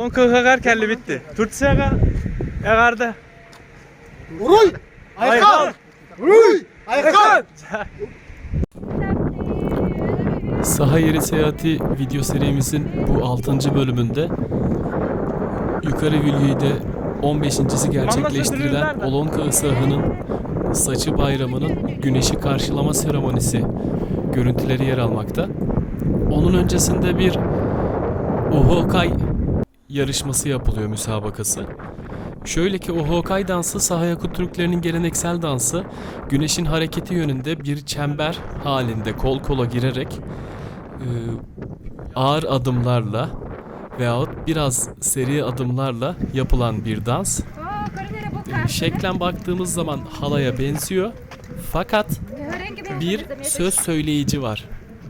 Олоҥхоһыгар кэллибит Турцияҕа эҕэрдэ. Уруй! Айхал! Уруй! Айхал! Saha Yeri Seyahati video serimizin bu 6. bölümünde Yukarı Vilyuy'de 15.si gerçekleştirilen Olonka Isahı'nın Saçı Bayramı'nın güneşi karşılama seremonisi görüntüleri yer almakta. Onun öncesinde bir Ohokay yarışması yapılıyor müsabakası. Şöyle ki Ohokay dansı Sahayakut Türklerinin geleneksel dansı. Güneşin hareketi yönünde bir çember halinde kol kola girerek e, ağır adımlarla veyahut biraz seri adımlarla yapılan bir dans. Şeklen baktığımız zaman halaya benziyor. Fakat bir söz söyleyici var.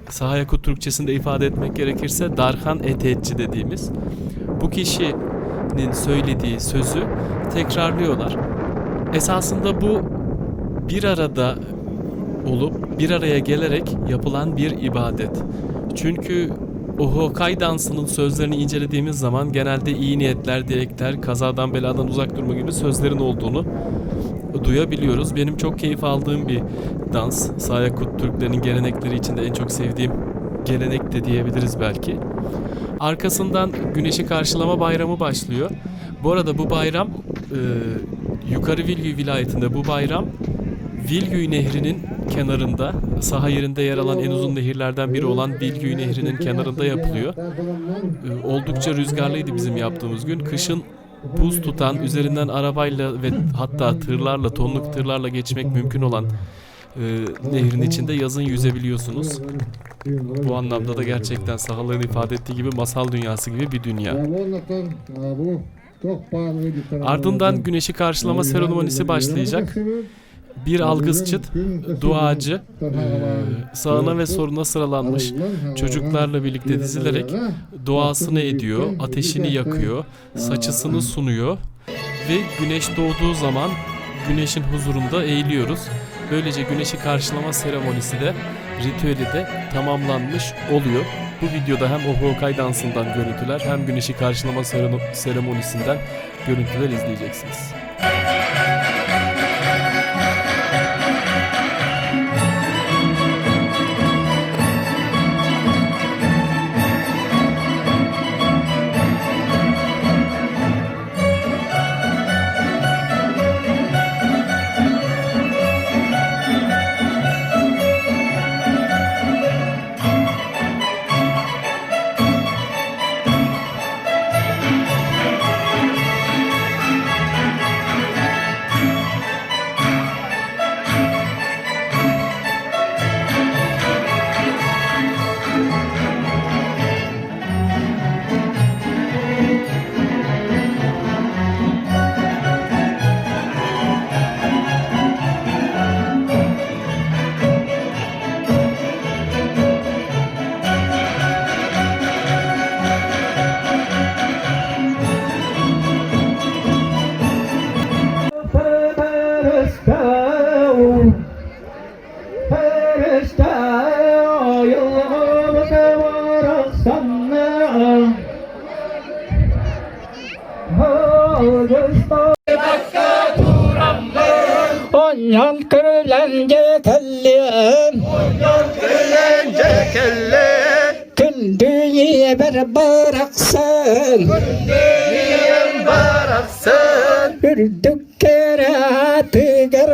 Sahayakut Türkçesinde ifade etmek gerekirse Darhan Etetçi dediğimiz. Bu kişinin söylediği sözü tekrarlıyorlar. Esasında bu bir arada olup bir araya gelerek yapılan bir ibadet. Çünkü Ohokay dansının sözlerini incelediğimiz zaman genelde iyi niyetler, dilekler, kazadan beladan uzak durma gibi sözlerin olduğunu duyabiliyoruz. Benim çok keyif aldığım bir dans. Sayakut Türklerinin gelenekleri içinde en çok sevdiğim gelenek de diyebiliriz belki. Arkasından güneşi karşılama bayramı başlıyor. Bu arada bu bayram e, Yukarı Vilyuy vilayetinde bu bayram Vilyuy Nehri'nin kenarında saha yerinde yer alan en uzun nehirlerden biri olan Vilyuy Nehri'nin kenarında yapılıyor. Oldukça rüzgarlıydı bizim yaptığımız gün. Kışın buz tutan, üzerinden arabayla ve hatta tırlarla, tonluk tırlarla geçmek mümkün olan e, nehrin içinde yazın yüzebiliyorsunuz. Bu anlamda da gerçekten sahaların ifade ettiği gibi masal dünyası gibi bir dünya. Ardından güneşi karşılama seremonisi başlayacak. Bir algızçıt, duacı, sağına ve soluna sıralanmış çocuklarla birlikte dizilerek duasını ediyor, ateşini yakıyor, saçısını sunuyor ve güneş doğduğu zaman güneşin huzurunda eğiliyoruz. Böylece güneşi karşılama seremonisi de ritüeli de tamamlanmış oluyor. Bu videoda hem Ohokay dansından görüntüler hem güneşi karşılama seremonisinden görüntüler izleyeceksiniz. Онньон көрүлэнге кэллиэм Кэллэнже кэллэ Күндү ийэбэр барахсан Ийэм барахсан Үрдүк кэрэ аатыгар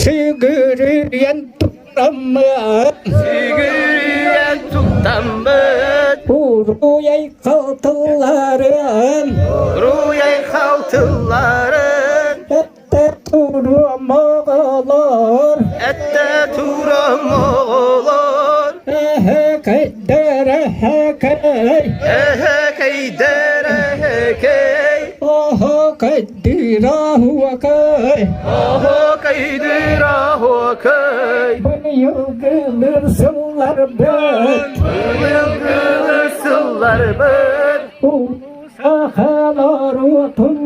Сүгүрүйэн тураммын Сүгүрүйэн туттаммыт Уруй халтылларын Уруй халтылларын Эттэ туруом оҕолор Эттэ туруом оҕолор Эһэкэйдэр эһэкэй Эһэкэйдэр эһэкэй Оһокэйдиир оһуокай Оһокэйдиир оһуокай Быйылгылыр сылларбыт Быйылгылыр сылларбыт Улуу саха норуотун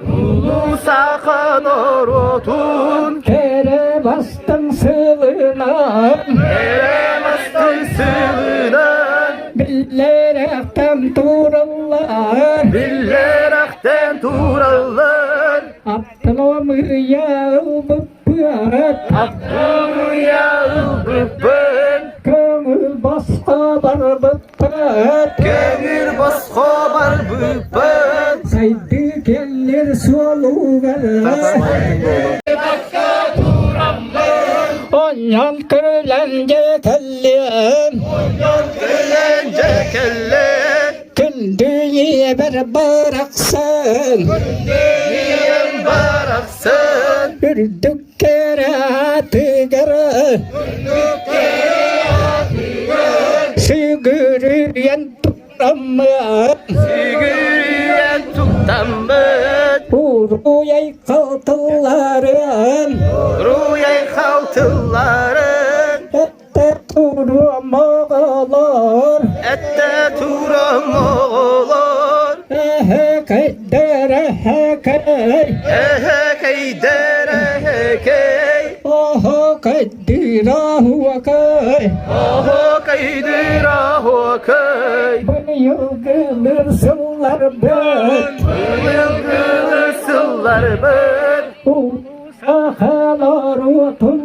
Улуу саха норуотун Кэрэ бастыҥ сылынан Кэрэ бастыҥ сылынан Биллэр Биллэрэхтэн тураллар. Биллэрэхтэн тураллар. Аттыломыйа ылбыппыт. Аттыломыйа ылбыппын. Көҥүл босхо барбыппыт. Көҥүл босхо барбыппыт. Сайдыы кэллэр суолугар. Онньон көрүлэн дьэ кэллиэм. Көрүлэн дьэ кэллиэм. Күндү ийэбэр барахсан. Күндү ийэм барахсан. Үрдүк кэрэ аатыгар. Үрдүк кэрэ аатыгар. Сүгүрүйэн туттаммыт. Сүгүрүйэн туттаммыт. Уруй халтылларын. Уруй халтылларын. Этте туруом оҕолор. Этте туруом оҕолор. Эһэкэйдэр эһэкэй. Эһэкэйдэр эһэкэй. Оһокэйдир оһуокай. Оһокэйдир оһуокай. Быйылгылыр сылларбыт. Быйылгылыр сылларбыт. Улуу саха норуотун.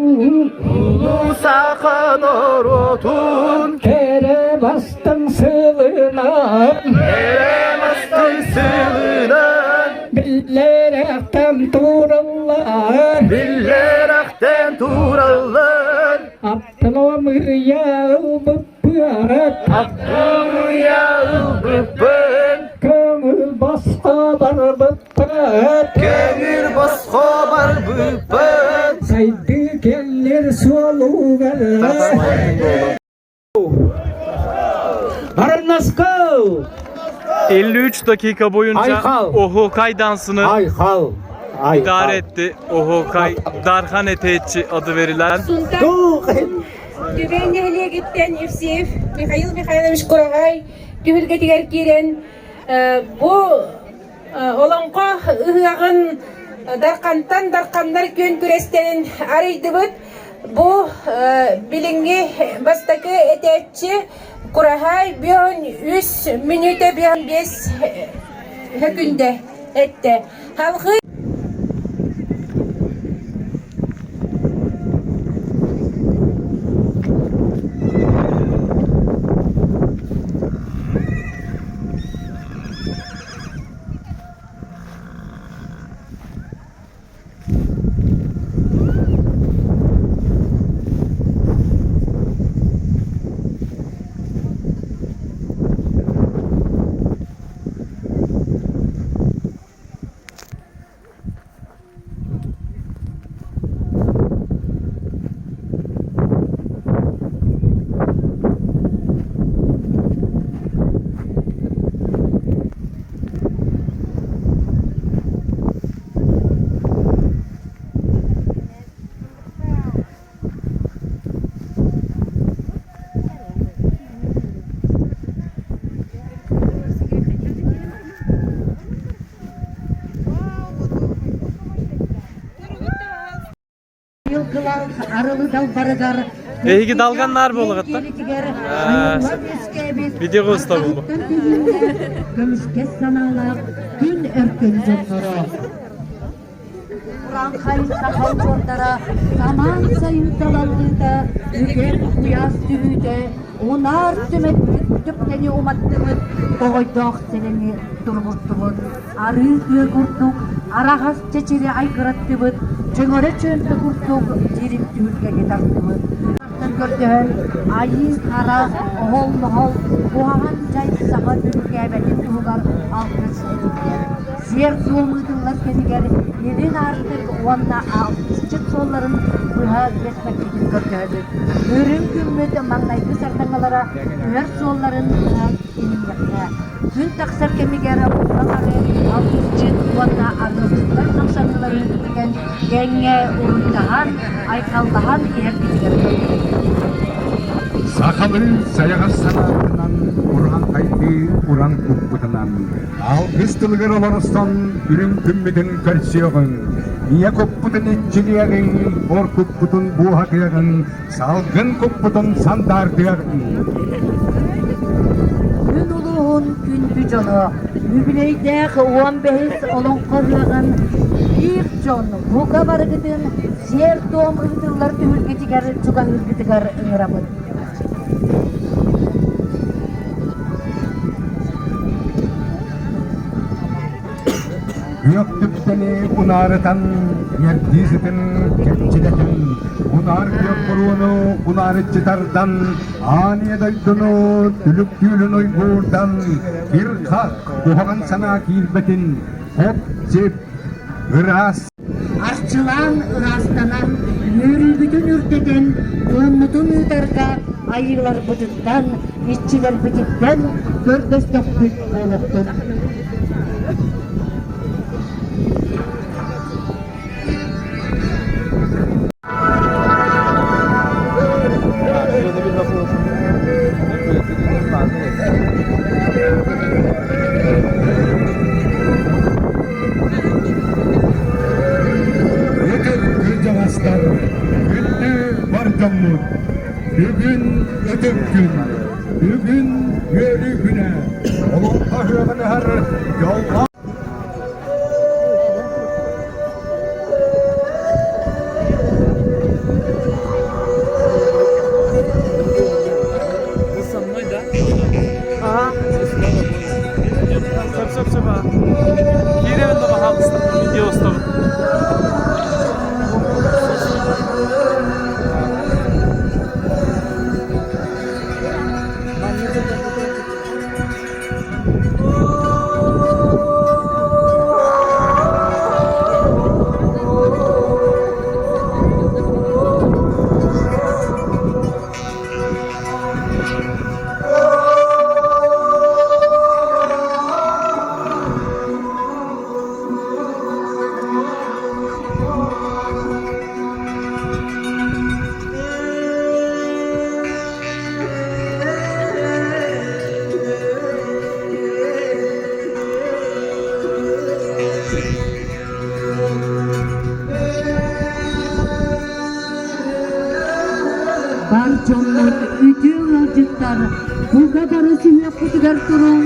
Улуу саха норуотун. Кэрэ бастыҥ сылынан. Кэрэ бастыҥ сылынан. Биллэрэхтэн тураллар. Биллэрэхтэн тураллар. Аттыломыйа ылбыппыт. Аттыломыйа ылбыппын. Көҥүл босхо барбыппыт. Көҥүл босхо барбыппыт. Сайдыы кэллэр суолугар. Барыннаскал! 53 dakika boyunca Aykal. Ohokay dansını Aykal! Aykal! idare etti. Ohokay Darhan Eteğçi adı verilen Сунтар Dur! Түбэй нэһилиэгиттэн Евсеев Михаил Михайлович Кураҕай түһүлгэтигэр киирэн бу олоҥхо ыһыаҕын Дархантан дарханнар күөн күрэстэрин арыйдыбыт. Бу билиҥҥи бастакы этээччи Кураһаай бүөн үс мүнүүтэ бүөн биэс hökүндэ эттэ. Халҕыы Эһиги далганнар буолуҕатта. Видео уста булбу. Көмүскэс санаалаах күн өркөн дьонноро. Урааҥхай саха удьуордара самаан сайын талаллыыта, үгэн куйаас түһүүтэ, унаар түмэппит түптэни уматтыбыт, тоҕойдоох сэлэни тургуттубут, арыы тыа курдук араҕас чэчири айгыраттыбыт, чөҥөрө чүөмпэ курдук дьирим түһүлгэни тартыбыт. Көрдөһөн айыы хара оһол-моһол куһаҕан дьай саха бүрүкээбэтин туһугар алгыс этиллэр. Сиэр-туом ыытыллар кэмигэр илин аартык уонна алтысчыт суолларын быһа үөспэппитин көрдөһөбүт. Үрүҥ күммүт маҥнайгы сардаҥалара түһэр суолларын быһа иниҥнэххэ. Күн тахсар кэмигэр улахан алтысчыт уонна арыалдьыттар хамсаныыларын үтүгэн тэҥҥэ уруйдаһан, айхаллаһан иһэрбитигэр көрдөһөбүт. Сахалыы сайаҕас санаатынан уран-хайдыы уран куппутунан алгыс тылыгар олорсон үрүҥ күммүтүн көрсүөҕүҥ, ийэ куппутун иччилиэҕиҥ, ор куппутун буоһатыаҕыҥ, салгын куппутун сандаардыаҕыҥ. күндү дьоно, үбүлүөйдээх уон бэһис Олоҥхо ыһыаҕын биир дьон бука барыгытын сиэр-туом ыытыллар түһүлгэтигэр чугаһыыргытыгар ыҥырабыт. Күөх түптэни унаарытан, үөрдүү сытын кэччилэтэн, унаар күөх буруону унаарыччы тардан, аан ийэ дойдуну түлүк түүлүн уйгуурдан, кир-хах, куһаҕан санаа киирбэтин, хоп-сип, ыраас Арчылаан ыраастанан, үөрүүбүтүн үрдэтэн, туоммутун ыытарга айыыларбытыттан, иччилэрбититтэн көрдөстөхпүт буолуохтун. Ытык кырдьаҕастар, күндү бар дьоммут, бүгүн ытык күн, бүгүн үөрүү күнэ, олоххо ыһыаҕын ыһар дьоллоох Ага. Сөп сөп сөп аа. Киирэбин да баһаалыста видео устабын. Бар дьоммут, үтүө ыалдьыттар, бука бары сүһүөхпүтүгэр туруҥ,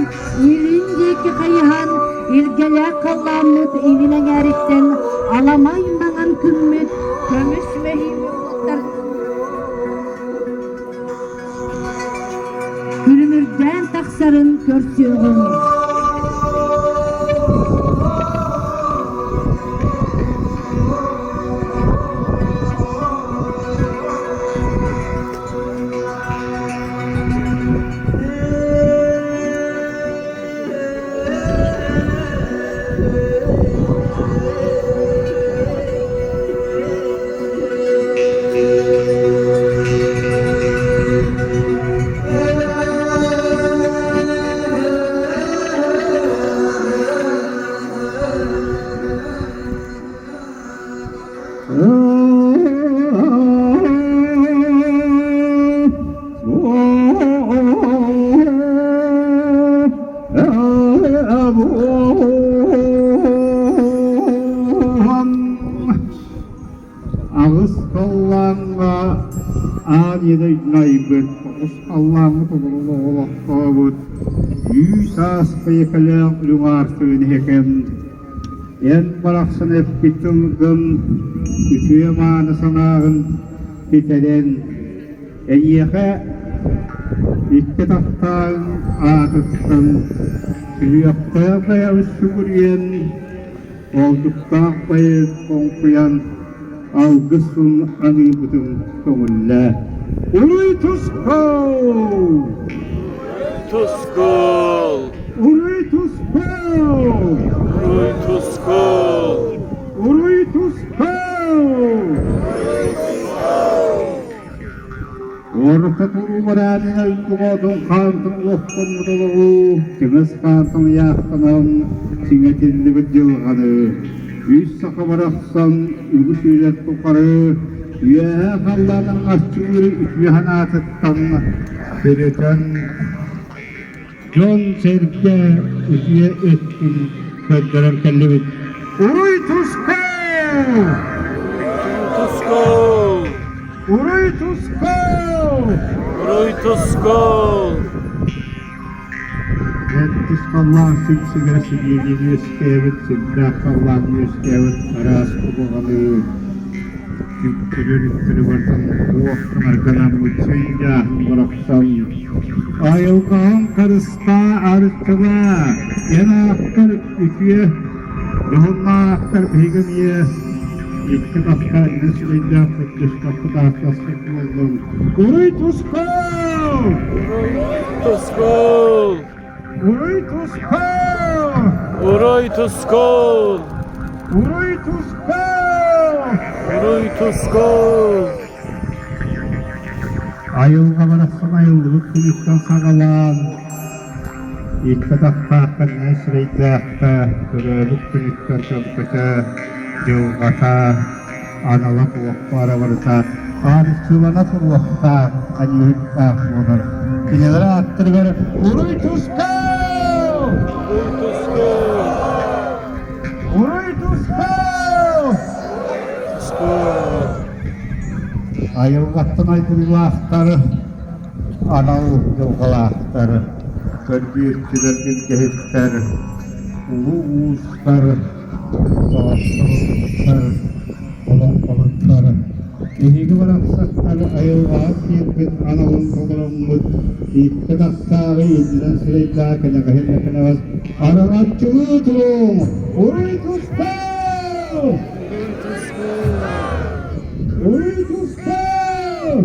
илин диэки хайыһан, илгэлээх халлааммыт илин эҥээриттэн аламай маҥан күммүт көмүс мэһиин Күлүмүрдээн тахсарын көрсүөҕүҥ. Аҕыс халлааҥҥа аан ийэ дойдуну айбыт, тоҕус халлааҥҥа толору олохтообут, үүс аас хайыкалаах үрүҥ ааркыгын иһэкэм, эн барахсан эппит тылгын, үтүө мааны санааҕын ситэрэн, эйиэхэ икки тахтааҥ аатыттан сүһүөхтээх бэйэбит сүгүрүйэн, Олдуктаах поэт хоҥкуйан алгыс тыл аныыбытын көҥүллээ. Уруй тускул! Тускул! Уруй тускул! Уруй тускул! Уруй тускул! Орто туруу бараанын ойдуҕоотун хаантын олохтоммут олоҕу Чыҥыс хаантан ыйаахтанан чиҥэтиллибит дьылҕаны үс саха барахсан үгүс үйэлэр тухары үөһээ халлаанын астыыр үтүө санаатыттан сиритэн дьон-сэргэ үтүө өттүн көрдөрөн кэллибит. Уруй туску! Туску! Уруй туску! Уруй туску! Сэттис халлаан симсигэр сибиэдин үөскээбит, сирдээх халлаан үөскээбит араас кубаҕаны түптүрү барытын туох гынарга анаммыт сыйдааһын барахсан айылҕаҕын харыстаа, арчылаа, эн ааккар үтүө дьоһуннаахтар биһиги эмиэ икки тахха үс ыйдаах төрдүс таахтаспыт буоллун. Уруй тускул! Уруй тускул! Уруй тускул! Уруй тускул! Уруй тускул! Уруй тускул! Айылҕа барахсан айыллыбыт күнүттэн саҕалаан икки атахтаахха эмиэ сирэйдээххэ төрөөбүт күнүттэн төлкөтө, дьылҕата, анала туох баара барыта арчылана туруохтаах, аньыыһыттаах буолар. Кинилэр ааттарыгар Уруй тускул! Уруй тускул! Уруй тускул! Тускул! Айылҕаттан айгырыылаахтар, анал дьылҕалаахтар, көрбүөччүлэр, билгэһиттэр, улуу уустар, доҕотторуттар, олоҥхоһуттар, биһиги барахсаттар айылҕаҕа киирбит аналын толороммут, икки атахтааҕы иннинэн сирэйдээх кэнэҕэһин да кэнэҕэс араҥаччылыы туруҥ! Уруй тускул! Уруй тускул! Уруй тускул!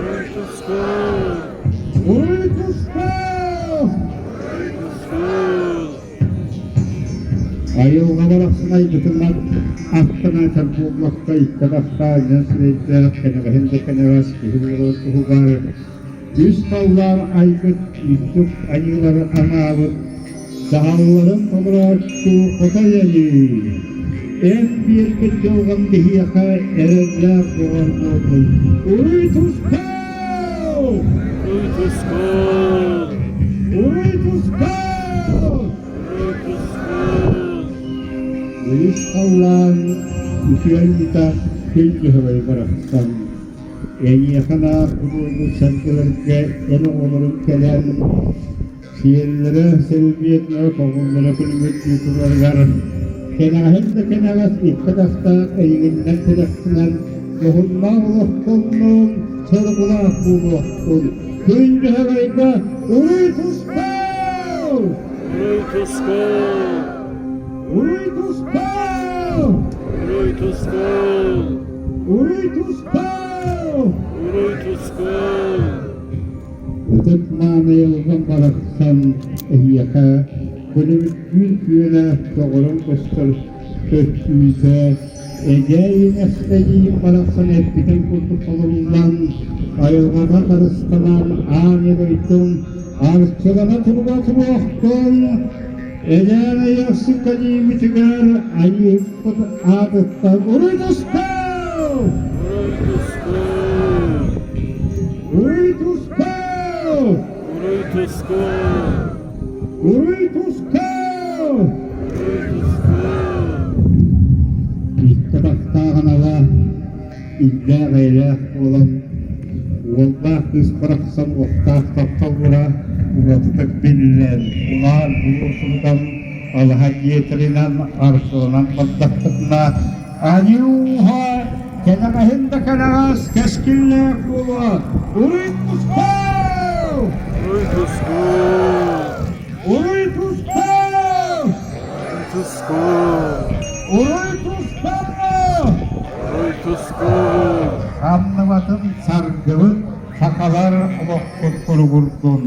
Уруй тускул! Уруй тускул! Уруй тускул! Айылҕа барахсан айбытынан аттынан этэр буоллахха икки атахтаах дьон сирэйдээх кэнэҕэһин да кэнэҕэс киһи буолар туһугар үс халлаан айбыт үрдүк айыылары анаабыт дьаһалларын толорооччу Хотой Айыы эн биэрбит дьылҕам биһиэхэ эрэллээх доҕор буоллун. Уруй тускул! Уруй тускул! Уруй тускул! Уруй тускул! Үс халлаан үтүө айыыта күн дьөһөгөй барахсан Эйиэхэ наар туруорбут сэргэлэргэ эн оҕолорун кэлэн сиэллэрэ сэлбиэтинэ тоҕуллара күлүмүрдүү турарыгар кэнэҕэһин да кэнэҕэс икки атахтаах эйигиннэн тирэхтэнэн дьоһуннаах олохтоннун соргулаах буолуохтун күн дьөһөгөйгө уруй тускул! Уруй тускул! Уруй тускул! Уруй тускул! Уруй тускул! Уруй тускул! Ытык мааны айылҕам барахсан эһиэхэ күлүмүттүүн күөнэ көҕөрөн көстөр көстүүтэ эдьээй эстэйиим барахсан эппитин курдук толоруллан айылҕаҕа харыстанан аан дойдум арчылана туруга туруохтун эдьээн айахсы кэлиибитигэр айыыппыт аатыттан уруй тускул! Уруй тускул! Уруй тускул! Уруй тускул! Уруй тускул! Уруй тускул! Икки атахтаах анала иллээх-эйэлээх буолан, уоллаах кыыс барахсан уохтаах тапталлара уратытык биллэн, улаан буруо алаһа дьиэтэринэн арчыланан бардахпытына, Анюха кэнэҕэһин да кэнэҕэс кэскиллээх буолуо! Уруй тускул! Уруй тускул! Уруй тускул! Уруй тускул! Уруй тускул! Уруй тускул! Самныбатын саргыбыт сахалар олохпут туругурдун!